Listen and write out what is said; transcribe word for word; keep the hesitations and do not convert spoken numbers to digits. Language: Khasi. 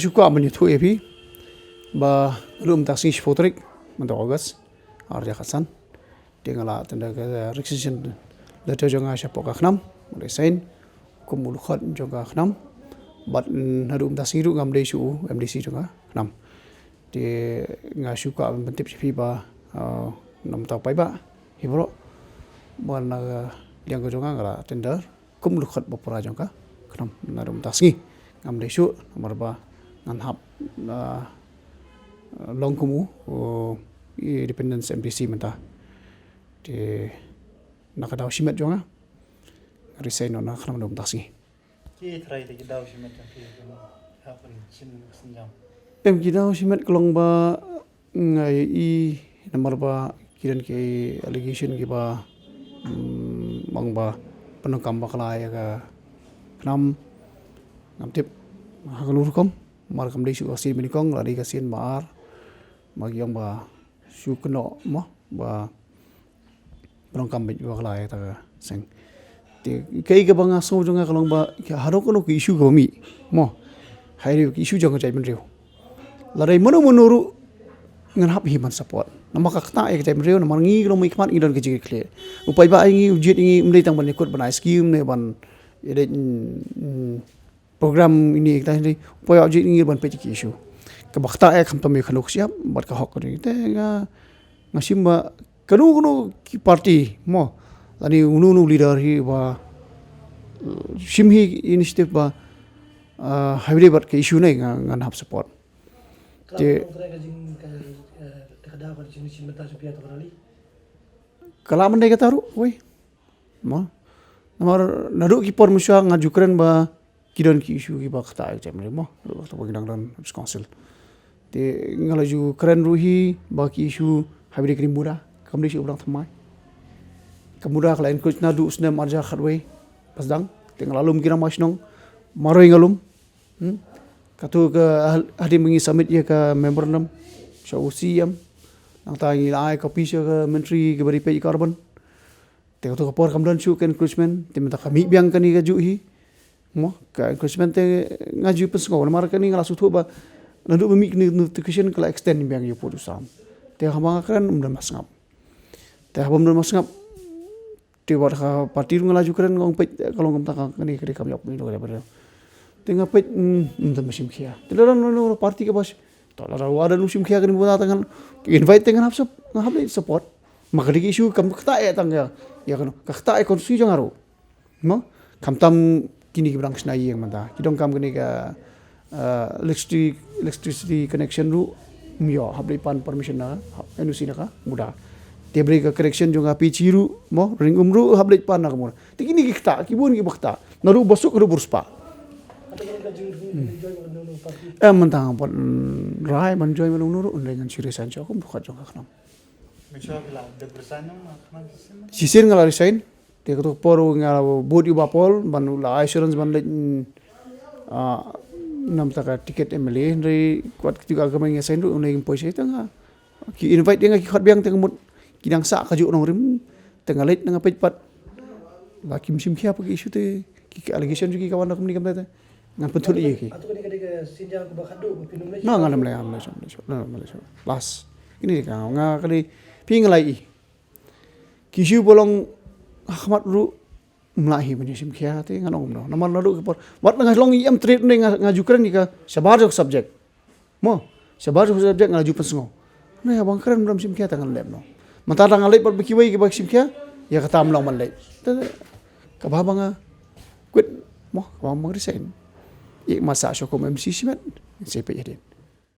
Shu kwah ban ïathuh ïa phi ba naduh mynta ka sngi shiphew tarik mynta August, ar hajar khatsan, te nga la tender ka resignation letter jong nga shapoh ka KHNAM, nga resign kum u dkhot jong ka KHNAM. Bad naduh mynta ka sngi ruh ngam dei shuh u MDC jong ka KHNAM. Te nga shu kwah ban pyntip sha phi ba, ah, namar ba paidbah hi baroh, ba na ka liang ka jong nga nga la tender kum u dkhot ba pura jong ka KHNAM. Naduh mynta ka sngi ngam dei shuh, namar ba ngan hap, ah, long kum u, u independent MDC mynta. Te na ka daw shimet jong nga, nga resign noh na ka KHNAM naduh mynta ka sngi. Ki trai te ki daw shimet jong ki, ki hap ban shim ka sienjam. Em, ki daw shimet ka long ba nga ïohi namar ba ki don ki allegation kiba, mm, ong ba pyndonkam bakla ïa ka KHNAM. Ngam tip ha kano rukom, namar kam dei shuh ka sien ba nyngkong, la dei ka sien ba ar ba ki ong ba shu kynnoh mo ba pyndonkam beit bakla ïa kata ka seng. Te kaei kaba nga sngew jong nga ka long ba ha kano kano ka issue kaba mih mo, ha kano ka issue jong ka jaitbynriew, la dei mano mano ruh ngan hap hi ban support. Namar ka ktah ïa ka jaitbynriew, namar ngi ki longmihkhmat ngi don ka jingkitkhlieh. U paidbah ïa ngi u jied ïa ngi ym dei tang ban ïakut ban ai skim ne ban ïa dei, mm, program ine ine, u paidbah u jied ïa ngi ban peit ïa ki issue. Kaba ktah ïa ka, khamtam ïa ka khyndew ka shyiap bad ka hok ka jong ngi. Te nga, nga shim ba kano kano ki party mo, lane uno uno u leader hi ba, uh, shim hi initiative ba, uh, ha kaba ïadei bad ka issue ne, nga, ngan hap support. Te ka jing ka, eh, ka daw ka jingshim bynta jong phi ïa kata ka rally. Ka lah ban dei kata ruh, wei. Mo. Namar naduh ki por mynshuwa nga ju kren ba ki don ki issue kiba ktah ïa ka jaitbynriew mo. Naduh kata ba ngi dang don ha Council. Te nga la ju kren ruh hi ba ki issue ha kaba ïadei ka ri muda kam dei shuh ba dang thymmai. Ka muda ka la encroach naduh u snem ar hajar khatwei ba sdang. Te nga la lum ki rangbah shnong marwei, nga lum. Hmm? Katto ka ha-, hadien ba ngi submit ïa ka memorandum sha u CEM, nangta ngi la ai copy sha ka Myntri kaba ri peit ïa ka urban. Te katto ka por kam don shuh ka encroachment, te mynta ka mih biang kane kajuh hi. Mo, ka encroachment te nga ju pynsngew namar kane nga la sngewthuh ba naduh ba mih kane notification ka la extend biang ïa u pud u sam. Te haba nga kren ym don ba sngap. Te haba ym don ba sngap, te wat ha ka party ruh nga la ju kren, nga ong peit ka long kumta, ka, kane ka dei kam ïap ni, ka dei ba dei. Te nga peit, mm, mm, ym don ba shim khia. Te lada no, no, party kaba sh-, to lada wat don u shim khia kane ba ta ngan, ki invite te ngan hap sup-, ngan hap leit support. Ma ka dei ka issue kam ktah ïa tang ïa, ïa kano, ka ktah ïa constituency jong nga ruh. Mo? Khamtam kine kiba dang shna ïing mynta. Ki donkam kane ka, eh, electricity, electricity connection ruh, ym ïoh, hap leit pan permission na, hap N O C na ka MUDA. Te haba dei ka connection jong ka P H E ruh, mo, Ring Um ruh, hap leit pan na ka MUDA. Te kine ki ktah, ki bun kiba ktah. Naduh ba suk, naduh ba riewspah. Em, mynta nga pat, mm, rai ban join bad uno uno ruh, ym dei, ngan shu resign sha kum dkhot jong ka KHNAM. Shisien nga la resign. Te kato ka por nga bud ïa u Bah Paul ban u la ai assurance ban leit, mm, ah, namar ka ticket M L A, hynrei wat kito ka kmie nga sign ruh, une kim poi sha ita nga. Ki invite ïa nga ki khot biang te nga mut ki dang sah kajuh nongrim, te nga leit na nga peit pat. Ba kim shim khia pat ki issue te, ki, ki allegation jong ki ka wan da kumne kumne te. Ngan pynthut ïa ki. Ato kane ka dei ka sienjam kaba khadduh ba phin ym leit. Na, ngan ym leit, ngan ym leit, ngan ym leit, ngan ym leit. Last. Kine ka nga ka dei, phi nga la ïohi. Ki issue ba long ha khmat ruh ym lah hi ban ïashim khia te ngan ong kumno. Namar naduh ki por, wat nga long E M trade ne nga, nga ju kren ïa ka shabar jong ka subject. Mo, shabar jong ka subject nga la ju pynsngew. Ne haba nga kren ym don shim khia te ngan leh kumno. Mynta da nga leit bad ba kiwei kiba shim khia, ïa kata ym long ban leit. Te kaba haba nga quit, mo, kaba haba nga resign, ïa ma sah sha kum M C shimet, sa peit hadien.